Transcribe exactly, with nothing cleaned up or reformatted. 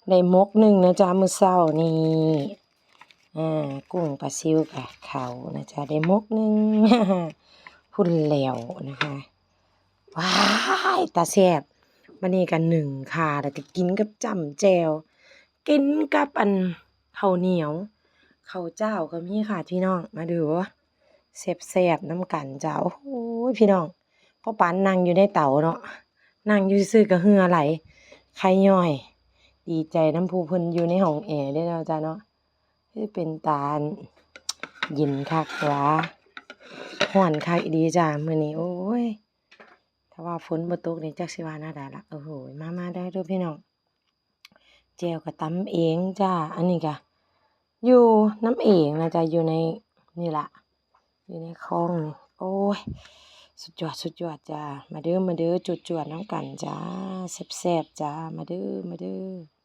ได้หมกหนึ่งนะจ๊ะ มื้อเช้านี่ อ่า กุ้งปลาซิวกับข้าวนะจ๊ะ ได้หมกหนึ่ง พู้นแล้วนะคะ ว้าย ตาแซ่บ บัดนี้ก็นึ่งข่า แล้วก็กินกับจ้ำแจ่ว กินกับอันข้าวเหนียว ข้าวเจ้าก็มีค่ะพี่น้อง มาเด้อ แซ่บๆ นำกันจ้า โอ้โห พี่น้อง พ่อปานนั่งอยู่ในเตาเนาะ นั่งอยู่ซื่อๆ ก็เหงื่อไหล ไคย้อย ดีใจนำผู้เพิ่นอยู่ในห้องแอร์เด้อเนาะจ้าเนาะ คือเป็นตาเย็นคักหวา ฮ้อนคักอีหลีจ้า มื้อนี้ โอ้ย ถ้าว่าฝนบ่ตกนี่จักสิว่าแนวใดล่ะ โอ้โห มาๆ เด้อ เด้อพี่น้อง แจ่วก็ตำเองจ้า อันนี้ก็อยู่นำเองนะจ๊ะ อยู่ในนี่ล่ะ อยู่ในคลองนี่ โอ้ย สุดยอด สุดยอดจ้า มาเด้อ มาเด้อ จวดๆ นำกันจ้า แซ่บๆ จ้า มาเด้อ มาเด้อ